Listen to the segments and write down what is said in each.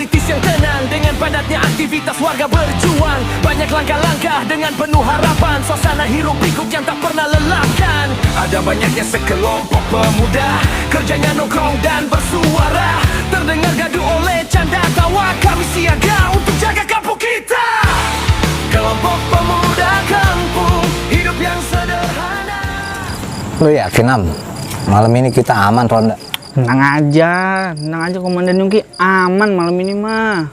teritis yang tenang dengan padatnya aktivitas warga berjuang. Banyak langkah-langkah dengan penuh harapan, suasana hiruk pikuk yang tak pernah lelahkan. Ada banyaknya sekelompok pemuda, kerjanya nongkrong dan bersuara. Terdengar gaduh oleh canda tawa, kami siaga untuk jaga kampung kita. Kelompok pemuda kampung, hidup yang sederhana. Lu yakin Am? Malam ini kita aman ronda? Tenang aja Komandan Yungki, aman malam ini mah.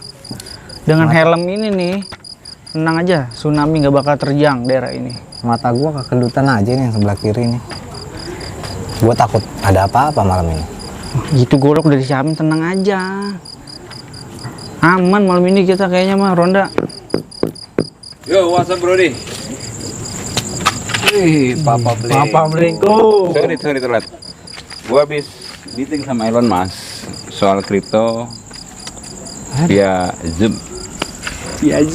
Dengan helm ini nih, tenang aja, tsunami nggak bakal terjang daerah ini. Mata gua kekedutan aja nih yang sebelah kiri nih. Gua takut ada apa-apa malam ini. Gitu golok udah disiapin, tenang aja. Aman malam ini kita kayaknya mah ronda. Yo, what's up, Brody? Wih, Papa Blink. Papa Blingko. Sorry telat. Gua habis meeting sama Elon Musk soal kripto via Zoom. Iya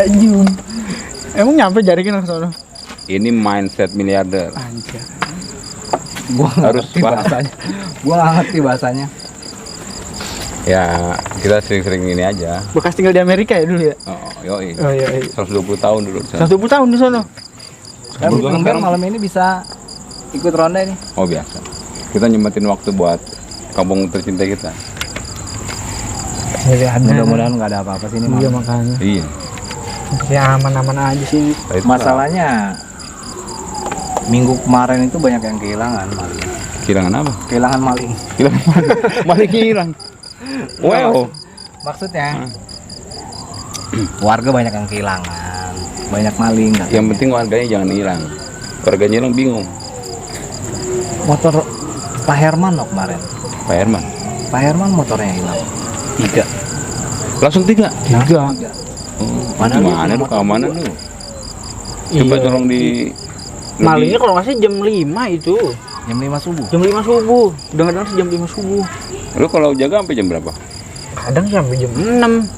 Zoom. Emang nyampe jaringan ke sana? Ini mindset miliarder. Anjir. Gua Harus ngerti bahasanya. Gua nggak ngerti bahasanya. Ya, kita sering-sering ini aja. Bekas tinggal di Amerika ya dulu ya? Oh, yoi. Oh iya. 120 tahun dulu. 120 tahun di sana. Tapi tumben malam ini bisa ikut ronda ini. Oh, biasa. Kita nyempetin waktu buat kampung tercinta kita. Mudah-mudahan nggak ada apa-apa sini. Iya Mam. makanya. Iya. Ya aman-aman aja sih. Masalahnya minggu kemarin itu banyak yang kehilangan maling. Kehilangan apa? Kehilangan maling. Kehilangan maling hilang. Wow. Maksudnya warga banyak yang kehilangan, banyak maling. Katanya. Yang penting warganya jangan hilang. Warganya hilang bingung. Motor Pak Herman loh kemarin. Pak Herman. Pak Herman motornya hilang. 3. Langsung 3. Oh, Mana gimana lu? lu keamanan lu? Coba Iya. tolong di Malingnya kalau nggak sih jam 5 itu. Jam 5 subuh. Jam 5 subuh. Dengar-dengar sih jam 5 subuh. Lu kalau jaga sampai jam berapa? Kadang sampai jam 6.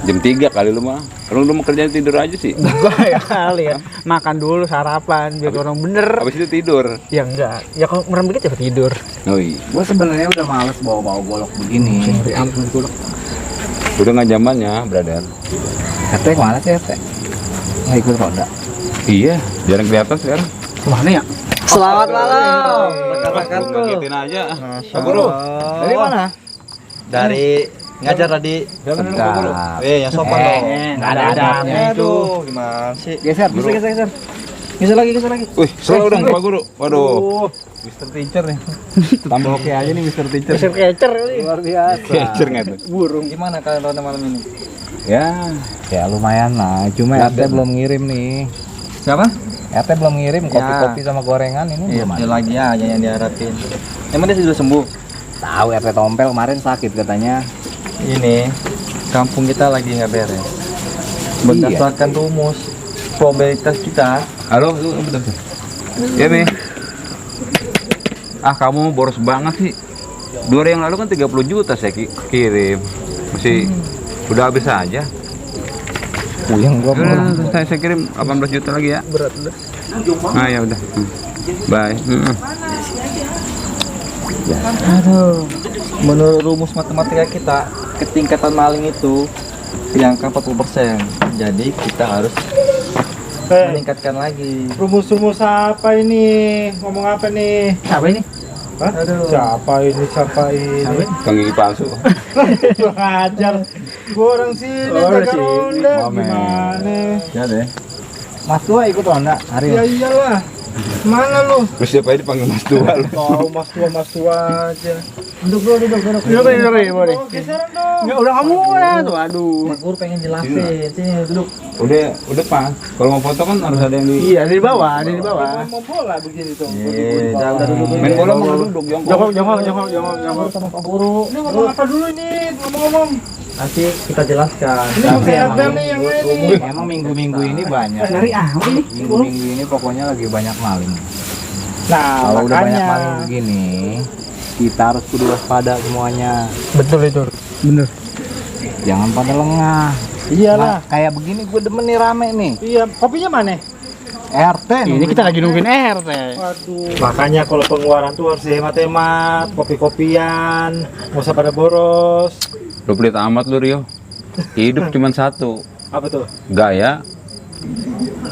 Jam 3 kali lu mah. Kalau lu mau kerja tidur aja sih. Enggak ya kali ya. Makan dulu sarapan biar orang bener. Habis itu tidur. Ya enggak. Ya kalau merem dikit ya tidur. Oh iya. Gue sebenarnya udah males bawa-bawa golok begini. Ampun golok. Udah nggak zamannya, brother. RT kemana sih RT? Nggak ikut ronda. Iya, jarang kelihatan sekarang. Kemana ya? Selamat malam. Rekan-rekan tuh. Ngagetin aja. Pak Guru. Dari mana? Dari ngajar tadi. Sedap. Yang sopan dong. Nggak ada adabnya itu. Gimana sih? Geser, geser. Geser lagi. Wih, selalu dong Pak Guru. Waduh. Mr. Teacher nih. Tambah oke aja nih Mr. Teacher. Kecer kali. Luar biasa. Kecer nggak tuh? Burung. Gimana kalian ronda malam ini? Ya lumayan lah. Cuma RT belum ngirim nih. Siapa? RT belum ngirim kopi-kopi sama gorengan ini belum Iya, ada. lagi aja yang diharapin. Emang dia sudah sembuh? Tahu RT Tompel kemarin sakit katanya. Ini kampung kita lagi nggak beres. Berdasarkan rumus probabilitas kita. Halo, betul. Ya nih. Ah, kamu boros banget sih. 2 hari yang lalu kan 30 juta saya kirim. Masih udah habis aja. Puyeng gua. Saya kirim 18 juta lagi ya. Berat udah. Ah ya udah. Bye. Aduh. Menurut rumus matematika kita, ketingkatan maling itu di angka 40%. Jadi kita harus meningkatkan lagi. Rumus-rumus apa ini? Ngomong apa nih? Apa ini? Hah? Aduh. Siapa ini? Tukang gigi palsu. Kurang ajar. Gua orang sini, Orang jaga sini. ronda. Momen. Gimana? Ya deh. Mas tua ikut ronda hari Ya ini. iyalah. Mana lu? Terus siapa ini dipanggil Mas Tua lu? Tahu mas tua aja. Duduk. Duduk. Oh, geseran dong. Enggak udah kamu ya tuh. Aduh. Mas Guru pengen jelasin. Sini duduk. Udah pas. Kalau mau foto kan harus ada yang di Iya, ada di bawah. Mau bola begini tuh. Udah duduk dulu. main bola mau duduk jongkok. Jongkok. Sama Pak Guru. Ini ngomong apa dulu ini? Ngomong. Nanti kita jelaskan. Ini Tapi bukan emang RT nih yang ini. Emang minggu-minggu ini banyak. Dari apa ini? Minggu-minggu ini pokoknya lagi banyak maling. Nah, Kalau udah banyak makanya. maling begini, kita harus kudu waspada semuanya. Betul itu. Bener. Jangan pada lengah. Iyalah. Nah, kayak begini gue demen nih rame nih. Iya, kopinya mana? RT. Ini kita lagi nungguin RT. Waduh. Makanya kalau pengeluaran tuh harus hemat-hemat, kopi-kopian, nggak usah pada boros. Lu pelit amat lu Rio. Hidup cuma satu, Apa tuh? gaya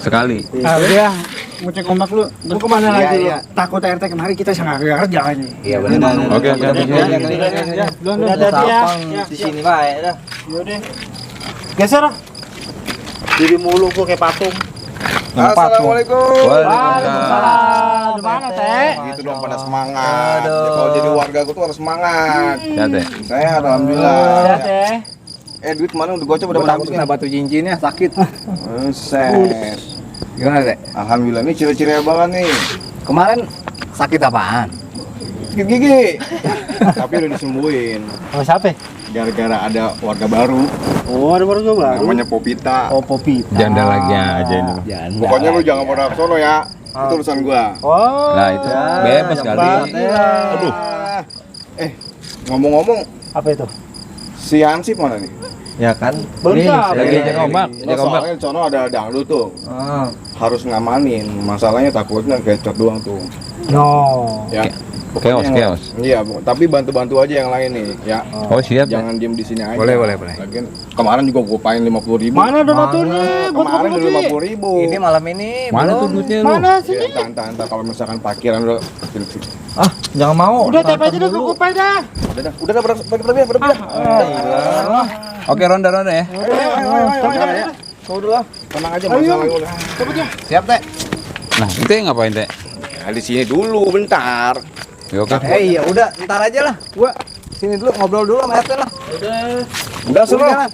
sekali. Udah, ngecek ombak lu. Mau kemana lagi lu? Takut RT kemari kita sangat kerja aja. Iya benar. Oke. Udah hati ya. Di sini baik dah. Yaudah. Geser ah. Diri mulu gua kayak patung. Assalamualaikum. Waalaikumsalam. Gimana teh? Gitu dong pada semangat. Ya, kalau jadi warga gue tuh harus semangat. Ya teh. Saya alhamdulillah. teh. Duit mana udah gocap udah Takut menang. kena batu cincinnya sakit. Set. Gimana deh? Alhamdulillah ini ciri-ciri banget nih. Kemarin sakit apaan? Sakit gigi. Tapi udah disembuhin. Oh, siapa? Gara-gara ada warga baru. Oh, ada baru coba. Namanya Popita. Oh, Popi. Janda lagi aja ini. Pokoknya lu jangan pada sono ya. Itu urusan gua. Oh. Nah itu bebas kali. Aduh. Ngomong-ngomong, Apa itu? si Hansip mana nih? Ya kan? Belum tahu. Lagi ajak ombak. Nah, soalnya di sono ada dangdut tuh. Harus ngamanin. Masalahnya takutnya kecot doang tuh. No. Ya. Chaos. Iya, Bu. Tapi bantu-bantu aja yang lain nih, ya. Oh siap. Jangan diem di sini aja. Boleh. Lagian kemarin juga gue pain 50.000. Mana donaturnya? Buat Kemarin kopi. udah 50.000. Ini malam ini Mana tuh belum. duitnya lu? Mana sih? Ya, entah kalau misalkan parkiran udah. Jangan mau. Udah tap aja deh ke kopi dah. Udah berlebihan. Oke ronda ya. Udah lah, tenang aja masalahnya. Siap, Teh. Nah itu ngapain teh? Nah, di sini dulu bentar. Ya, oke. Iya, udah, ntar aja lah. Gua sini dulu ngobrol dulu sama RT lah. Udah suruh. Jalan.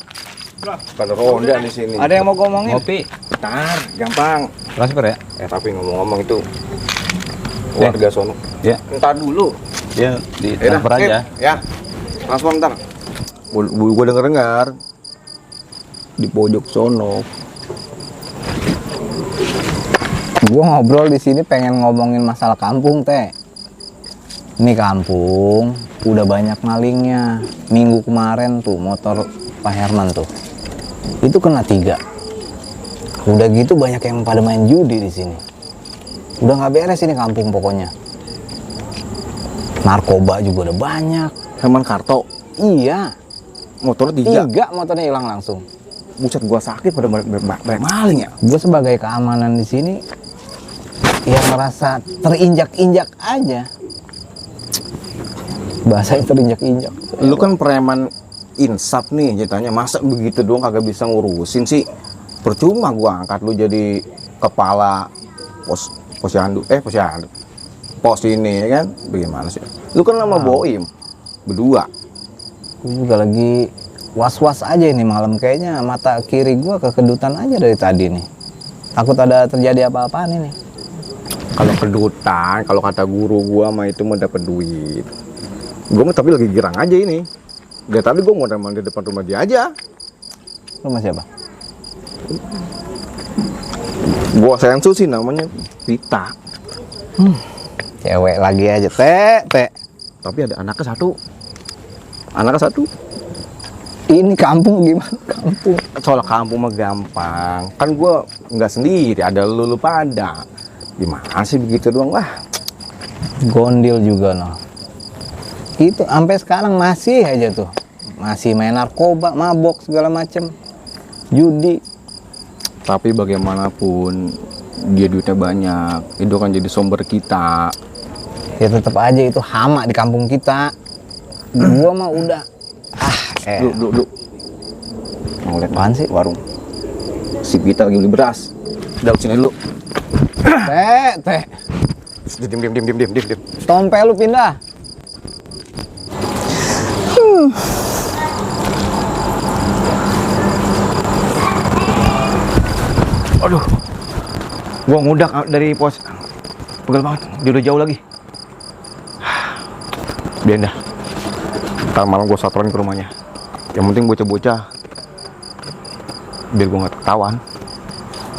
Pada ronda di sini. Ada yang mau ngomongin? Ngopi. Bentar, gampang. Transfer ya? Tapi ngomong-ngomong itu warga sono. Ya. Entar dulu. Ya di transfer aja. Ya. Transfer ntar. Gue denger-dengar di pojok sono. Gua ngobrol di sini pengen ngomongin masalah kampung, Teh. Ini kampung udah banyak malingnya. Minggu kemarin tuh motor Pak Herman tuh. Itu kena 3. Udah gitu banyak yang pada main judi di sini. Udah nggak beres ini kampung pokoknya. Narkoba juga udah banyak. Herman Karto. Iya, Motornya 3 motornya hilang langsung. Buset, gua sakit pada banyak maling ya. Gue sebagai keamanan di sini ya merasa terinjak-injak aja. Bahasanya terinjak-injak. Lu kan preman insaf nih ceritanya. Masa begitu doang kagak bisa ngurusin sih? Percuma gua angkat lu jadi kepala posyandu. Pos ini ya kan? Bagaimana sih? Lu kan nama Boim berdua. Gue juga lagi was-was aja ini malam, kayaknya mata kiri gua kekedutan aja dari tadi nih. Takut ada terjadi apa-apaan ini. Kalau kedutan, kalau kata guru gua mah itu mau dapat duit. Gua mah tapi lagi girang aja ini. Dari tadi gua mau di depan rumah dia aja. Lu sama siapa? Gua sensu sih namanya Vita. Cewek lagi aja, Teh. Tapi ada anaknya satu. Ini kampung gimana? Kampung. Soal kampung mah gampang. Kan gua nggak sendiri, ada lu pada. Gimana sih begitu doang lah. Gondil juga noh. Itu sampai sekarang masih aja tuh. Masih main narkoba, mabok segala macem. Judi. Tapi bagaimanapun dia duitnya banyak. Itu kan jadi sumber kita. Ya tetap aja itu hama di kampung kita. Gua mah udah Dulu. Mau lihat apaan sih? warung. Si Vita lagi beli beras. Udah sini dulu. Teh. Diam. Tompe lu pindah. Aduh. Gua ngudak dari pos. Pegel banget. Dia udah jauh lagi. Biar dah. Ntar malam gua satoran ke rumahnya. Yang penting bocah-bocah biar gua nggak ketahuan.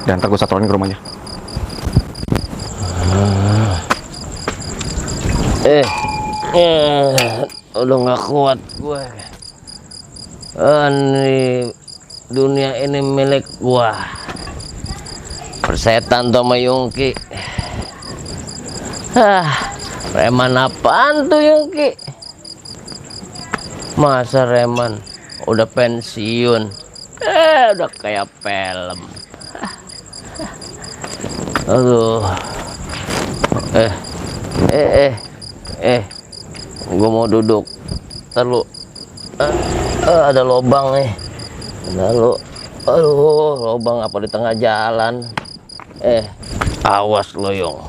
Dan ntar gua satoran ke rumahnya. Udah nggak kuat gue. Ini dunia ini milik gua. Persetan tuh sama Yungki. Reman apaan tuh Yungki? Masa Reman udah pensiun? Udah kayak film. Aduh. Gue mau duduk. Terlalu ada lobang nih. Aduh, lobang apa di tengah jalan? Awas lo Yung.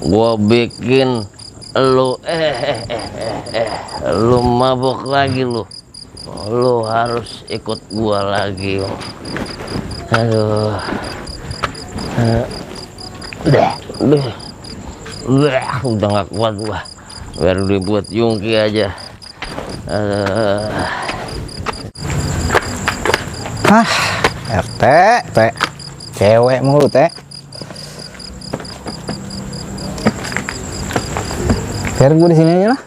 Gua bikin lu lu mabok lagi lu. Lu harus ikut gua lagi Yung. Aduh. Udah gak kuat gua. Biar dibuat Yungki aja. RT, teh. Cewek mulu, teh. Biar gue di sini aja lah.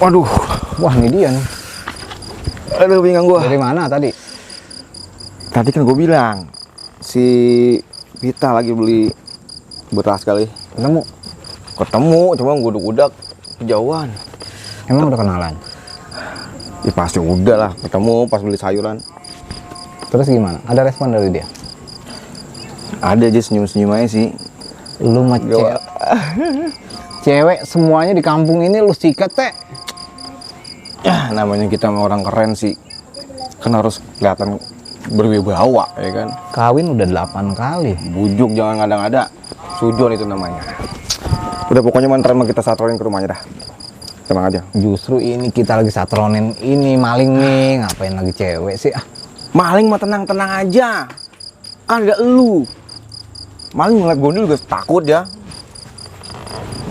Waduh, Wah, ini dia nih. aduh pinggang gua. Dari mana tadi? Tadi kan gue bilang si Vita lagi beli beras kali. Ketemu, cuma gudak-gudak kejauhan. Emang udah kenalan? Ya pasti udah lah, ketemu pas beli sayuran. Terus gimana? Ada respon dari dia? Ada aja senyum-senyum aja sih. Lu mah cewek semuanya di kampung ini lu sikat, teh. Ya namanya kita sama orang keren sih, kan harus kelihatan berwibawa ya kan. Kawin udah 8 kali. Bujuk jangan ngada-ngada, sujon itu namanya. Udah pokoknya mantan kita satronin ke rumahnya dah. Tenang aja. Justru ini kita lagi satronin ini maling nih, ngapain lagi cewek sih? Maling mah tenang-tenang aja. Kan ada elu. Maling ngeliat gondel juga takut ya.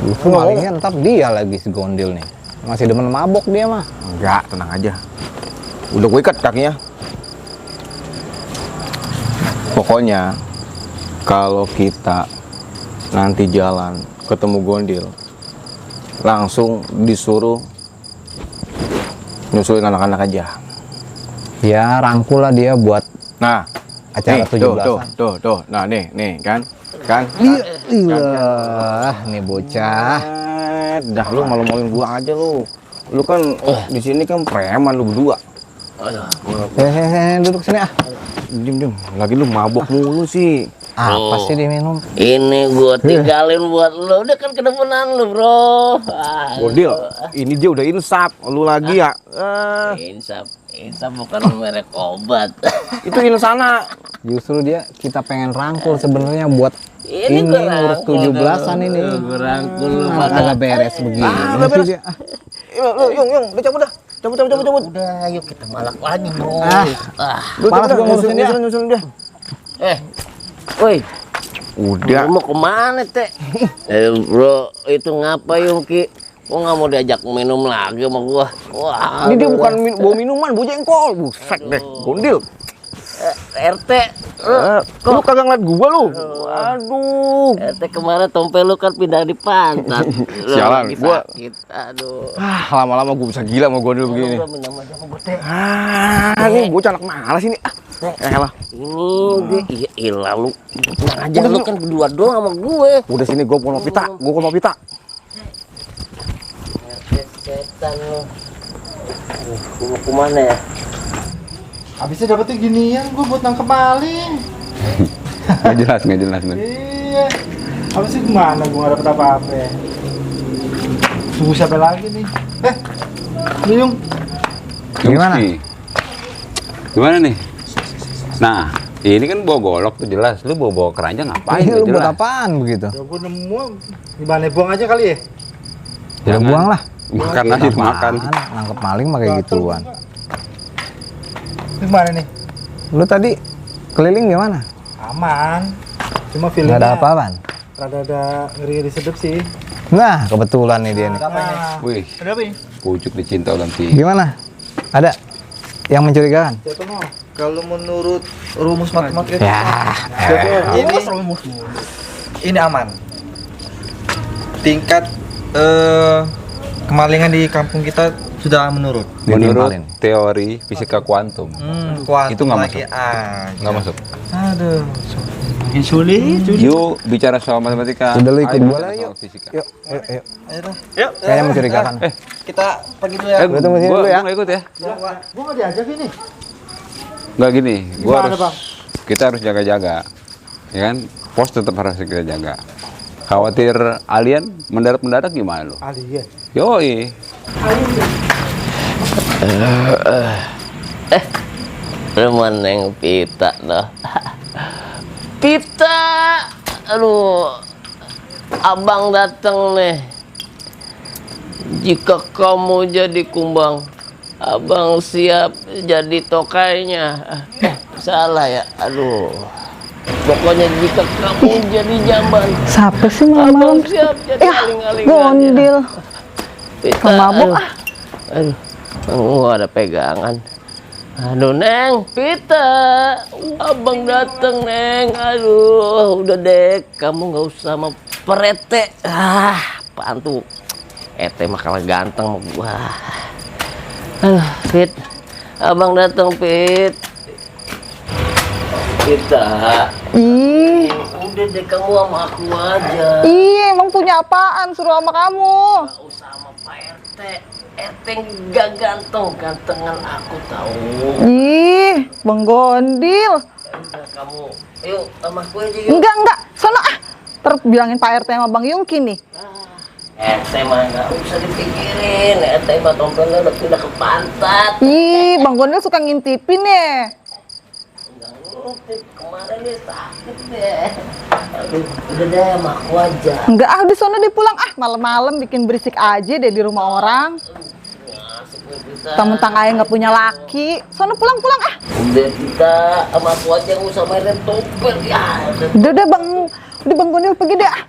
Justru malingnya ntar dia lagi si gondil nih. Masih demen mabok dia mah. Enggak, tenang aja. Udah gue ikat kakinya. Pokoknya kalau kita nanti jalan ketemu gondil, langsung disuruh nyusulin anak-anak aja. Ya rangkul lah dia buat Nah, acara nih, 17-an. tuh. Nah, nih, kan. Nih bocah. Dah lu malu-maluin gua aja lu. Lu kan di sini kan preman lu berdua. Duduk sini ah. Diam. Lagi lu mabok mulu sih. Apa sih diminum? Ini gua tinggalin buat lo. Udah kan kedepanan lu bro. Gondil, ini dia udah insap. Lu lagi ya. Insap bukan merek obat. Itu insana. Justru kita pengen rangkul sebenarnya buat ini gua ngurus rangkul 17-an ini. Gua rangkul lu Agak beres begini. Udah beres. Yung, udah cabut dah. Cabut. Udah, ayo kita malak lagi bro. Lu Malas cabut gua ngurusin dia. nyusun dia. Woi, Udah. lu mau kemana teh? Bro, itu ngapa Yungki? Gua nggak mau diajak minum lagi sama gua. Wah, Ini dia bukan bawa minuman, bawa jengkol. Buset deh, gondil. RT, Lu kagak ngeliat gua lu. Aduh. RT kemarin tompel lu kan pindah di pantat. Lu Sialan, lagi gua- sakit. Aduh. Lama-lama gua bisa gila sama gondil begini. Gua minum aja sama gua teh. Ini bocah anak malas ini. Elah. Ini dia, iya ilah lu. Tenang aja lu kan berdua doang sama gue. Udah sini gua mau pita. Setan lu. Gua mau kemana ya? Habisnya dapetnya ginian gue buat nangkep maling. Nggak jelas nih. Iya. Habisnya gimana gue gak dapet apa-apa ya. Tunggu siapa lagi nih? Yung. Gimana? Yungki. Gimana nih? Nah, ini kan bawa golok tuh jelas. Lu bawa keranjang ngapain? Ini lu Nggak buat jelas. apaan begitu? Ya gue nemu. Gimana buang aja kali ya? Ya Jangan. buang lah. Makan aja, makan. Nangkep maling mah kayak gituan. Gimana nih? Lu tadi keliling gimana? Aman. Cuma Gak feelingnya ada apa-apaan? rada ada ngeri-ngeri sedep sih. Nah, kebetulan nih dia nih. Nah, Wih, ada apa ini? pucuk dicinta ulang tinggi. Gimana? Ada yang mencurigakan? Siapa mau? Kalau menurut rumus matematika Ya, ini aman. Tingkat kemalingan di kampung kita sudah menurut. Menurut Ditimpalin. teori fisika kuantum. Kuat Itu nggak lagi masuk. aja. Nggak masuk. Aduh. Makin sulit. Yuk bicara soal matematika. Udah lu ikut Ayo gua bicara lah, soal yuk. fisika. Yuk. Ayo dah. Kayaknya mencurigakan. Kita pergi dulu ya. Gua tunggu sini dulu ya. Gua nggak ikut ya. Gua nggak diajak ini. Nggak gini. Gua Gimana, harus. Bang? Kita harus jaga-jaga. Ya kan? Pos tetap harus kita jaga. Khawatir alien mendadak-mendadak gimana lu? Alien. Yoi. Rumah Neng Pita dah. Pita, aduh, abang datang nih. Jika kamu jadi kumbang, abang siap jadi tokainya. Salah ya, aduh. Pokoknya jika kamu jadi jamban, Siapa sih abang malam-malam? siap jadi Ya, aling-alingan. gondil. Pita, Mabuk, aduh, ada pegangan. Aduh Neng, Pita, abang dateng Neng. Aduh, udah deh, kamu nggak usah sama perete. Apaan tuh? Ete mah kalah ganteng sama gua. Aduh, Pit, abang dateng Pit. Pita, Ih, udah deh kamu sama aku aja. iya emang punya apaan suruh sama kamu? Nggak usah sama Pak RT. RT gak gantengan aku tahu. Ih, Bang Gondil. Udah kamu, yuk sama aku aja yuk. Enggak, sono ah. Terbilangin Pak RT sama Bang Yungki nih. RT mah nggak usah dipikirin. RT mah tompelnya udah pindah ke pantat. Ih, Bang Gondil suka ngintipin ya. Nggak ngutip, kemarin dia sakit deh. Aduh, udah deh sama aku aja. Enggak ah, di sono dia pulang ah. Malam-malam bikin berisik aja deh di rumah orang. Ngasih gue kita. Mentang-mentang ayah nggak punya laki. Sono pulang ah. Udah kita sama aku aja nggak usah mainin tompel ya. Udah Bang Gondil pergi deh ah.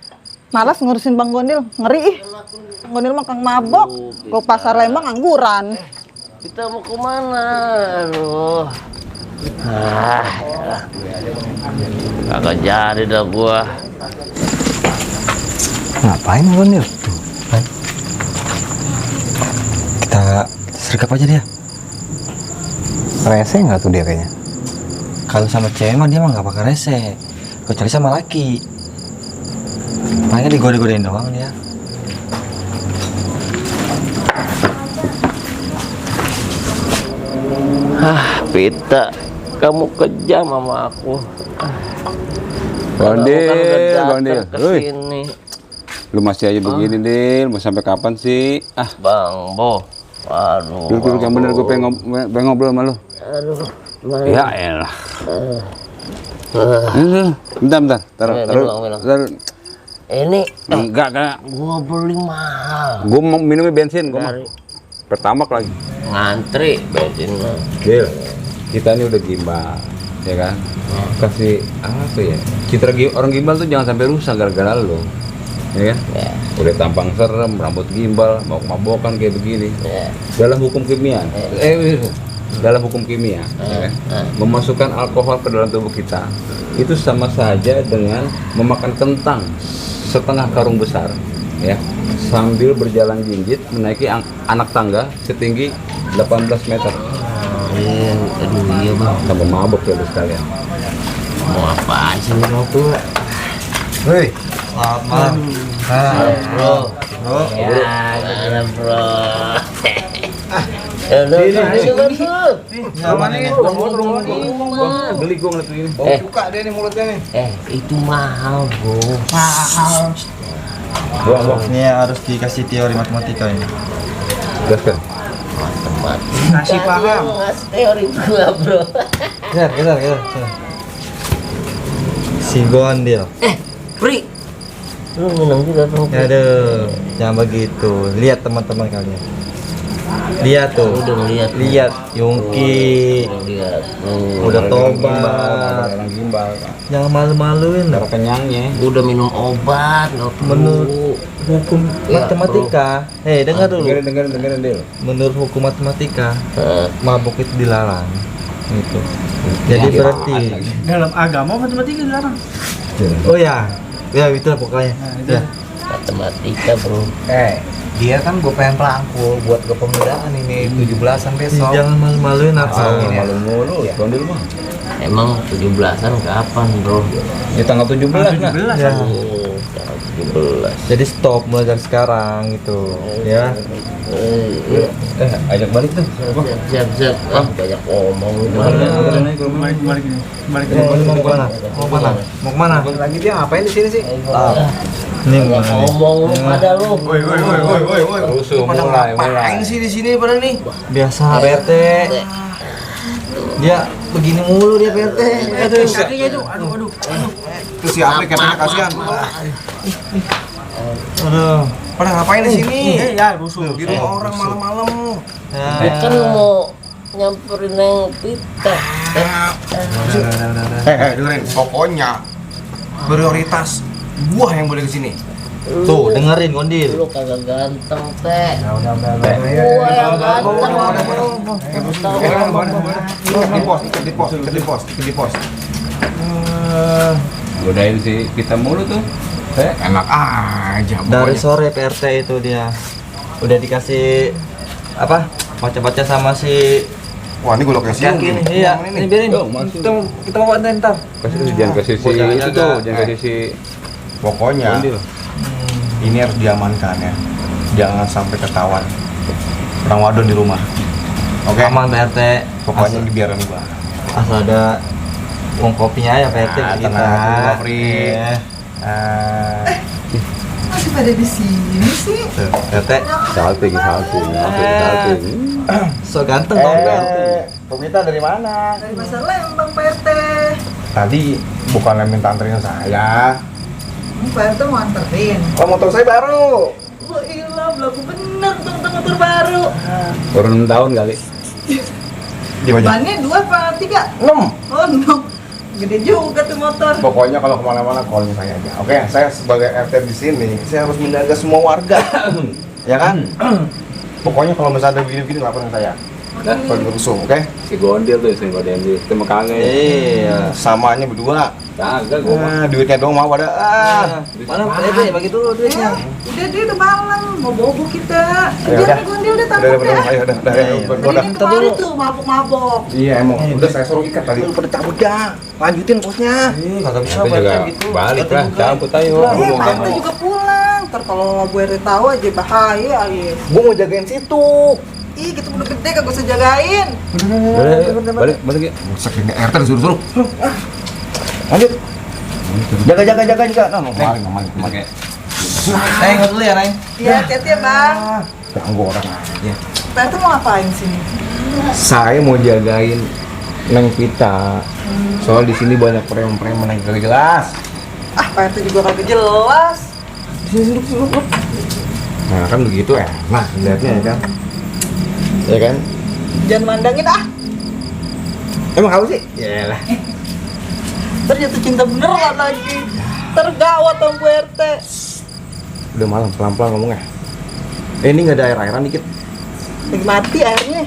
Malas ngurusin Bang Gondil, ngeri ih. Bang Gondil mah kang mabok. Ke pasar Lembang angguran. Kita mau kemana? Aduh. Kagak jadi dah gua. Ngapain Gondil? Kita sergap aja dia. Rese nggak tuh dia kayaknya? Kalau sama cewek mah dia mah nggak bakal rese. Kecuali sama laki. Makanya digode-godein doang dia. Pita, kamu kejam sama aku. Gondil. Kesini. Lu masih aja begini, Dil. Mau sampai kapan sih? Ah, Bang Bo. Aduh. duduk yang bener, gue pengen ngobrol sama lu. Aduh. Ya elah. Bentar. Taruh. Ini Enggak. gua beli mahal. Gue mau minumnya bensin, gue mah. Dari Pertamax lagi. ngantri bensinnya. Dil, kita ini udah gimbal, ya kan? Kasih apa ya? Citra orang gimbal tuh jangan sampai rusak gara-gara lo, ya kan? Ya. Udah tampang serem, rambut gimbal, mau mabokan kayak begini. Ya. Dalam hukum kimia, dalam hukum kimia, ya kan? Memasukkan alkohol ke dalam tubuh kita itu sama saja dengan memakan kentang setengah karung besar, ya, sambil berjalan jinjit menaiki anak tangga setinggi 18 meter. Aduh iya bang. Tambah mabuk ya lu sekalian. Mau apaan sih lu mau tuh? Hei, selamat malam. Bro. Ya, gimana bro? Nyaman ini. Geli gue ngeliat ini. Buka deh nih mulutnya nih. Itu mahal bro. Buang. Ini harus dikasih teori matematika ini. Gaskan. Ngasih paham. Ngasih teori gua bro. Geser. Si Gondil. Pri. Lu minum juga dong. Aduh, jangan begitu. Lihat teman-teman kalian. Lihat tuh. Udah ngeliat. Lihat Yungki. Lihat. Udah tobat. Orang gimbal. Jangan malu-maluin. Cara kenyangnya. Gua udah minum obat. Nggak perlu. Menurut hukum Ya, matematika, dengar dulu. Dengerin Dil. Menurut hukum matematika, Eh, mabuk itu dilarang. Gitu. Jadi berarti, Dalam agama matematika dilarang. oh ya itu lah pokoknya. Ya. matematika bro. Dia kan gue pengen pelangkul buat kepemudaan ini 17-an besok. Jangan malu-maluin apa. Malu mulu, Gondil mah. Emang 17-an kapan bro? Di tanggal 17 lah. Ya. Oh, tanggal 17. Jadi stop mulai dari sekarang gitu. Ya. Ajak balik tuh. Siap. Ah, banyak omong lu. Balik. Mau kemana? Mau kemana? Lagi dia ngapain di sini sih? Ini Banyak omong lu pada lu. Rusuh mulai. sih di sini pada nih? Biasa PRT. Dia begini mulu dia PRT. Aduh. Terus si Apri katanya kasihan. Aduh. Pada ngapain di sini? Ya, rusuh. Di rumah orang malam-malam. Dia kan mau nyamperin Neng Pita. Dengerin, pokoknya prioritas gua yang boleh kesini. Tuh, dengerin Gondil. Lu kagak ganteng, Teh. Udah. Gua yang ganteng. Di pos. Godain si kita mulu tuh. Enak aja. Dari pokoknya. sore PRT itu dia udah dikasih apa? Baca-baca sama si Wah, ini gua lokasi kaki ini. Iya, ini biarin. Yo, masuk. Kita mau bantuin ntar. Jangan kasih si itu tuh, jangan kasih si Pokoknya Gondil. ini harus diamankan ya. Jangan sampai ketahuan orang wadon di rumah. Oke. Aman PRT. Pokoknya dibiarin gua. Asal ada uang kopinya ya PRT Ah, kita. tenang dulu, Apri. Iya. Masih pada di sini sih. Tuh, PRT. Salting. So ganteng dong PRT. Pemita dari mana? Dari Pasar Lembang, Pak RT. Tadi bukan minta anterin saya. Pak RT mau anterin. Oh, motor saya baru. Oh ilah, belagu bener tentang motor baru. Baru 6 tahun kali. Bannya 2 apa 3? 6. Oh no, gede juga tuh motor. Pokoknya kalau kemana-mana calling saya aja. Oke, saya sebagai RT di sini, saya harus menjaga semua warga. Ya kan? Pokoknya kalau misalnya ada begini-begini laporin saya. Kalau berusuh, oke? Si Gondil tuh, si Gondil. Itu kangen. Iya. Samanya berdua. Kagak gua mah. Duitnya doang mau pada. Mana PRT bagi dulu duitnya. Udah dia udah malam, mau bobo kita. Ya Biar udah. nih Gondil udah Udah, takut ya. ayo, udah. Tadi dia kemarin tuh mabok-mabok. Iya, emang. Udah saya suruh ikat tadi. Udah cabut ya. Lanjutin posnya. Kagak bisa Itu juga gitu. balik lah, campur ayo. Iya, Pak RT juga pulang. Ntar kalau Bu RT tahu aja bahaya aja. Gua mau jagain situ. Ih, kita udah gede kagak usah jagain. Balik ya. Saking RT disuruh-suruh. Lanjut. Jaga. Nah, kemarin. Neng, dulu ya, Neng. Iya, hati-hati ya, Bang. Ganggu orang aja. Pak RT mau ngapain sini? Saya mau jagain Neng Pita. Soal di sini banyak preman-preman yang gak jelas. Ah, Pak RT juga kagak jelas. Sini duduk. Nah, kan begitu enak lihatnya ya kan. Ya kan? Jangan mandangin ah. Emang apa sih? Yalah. Ntar jatuh cinta beneran lagi. Tergawat sama Bu RT. Udah malam, pelan-pelan ngomongnya. Ini nggak ada air-airan dikit. Lagi mati airnya.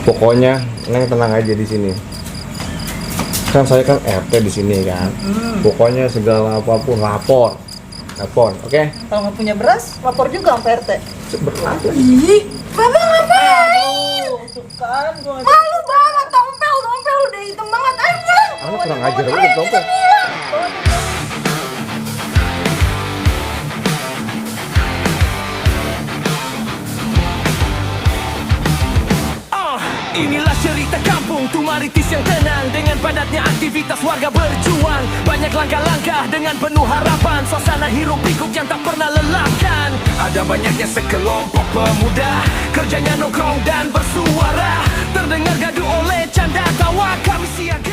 Pokoknya Neng tenang aja di sini. Kan saya kan RT di sini kan. Pokoknya segala apapun lapor, oke? Kalau nggak punya beras, lapor juga sama Pak RT. Berlaku. Ih, Bapak ngapain? Tuh kan, gua malu banget, tompel udah hitam banget. Ayo pulang. Anak kurang ajar aja dompet. Inilah cerita kampung Tumaritis yang tenang dengan padatnya aktivitas warga berjuang. Banyak langkah-langkah dengan penuh harapan. Suasana hiruk pikuk yang tak pernah lelahkan. Ada banyaknya sekelompok pemuda kerjanya nongkrong dan bersuara. Terdengar gaduh oleh canda tawa. Kami siaga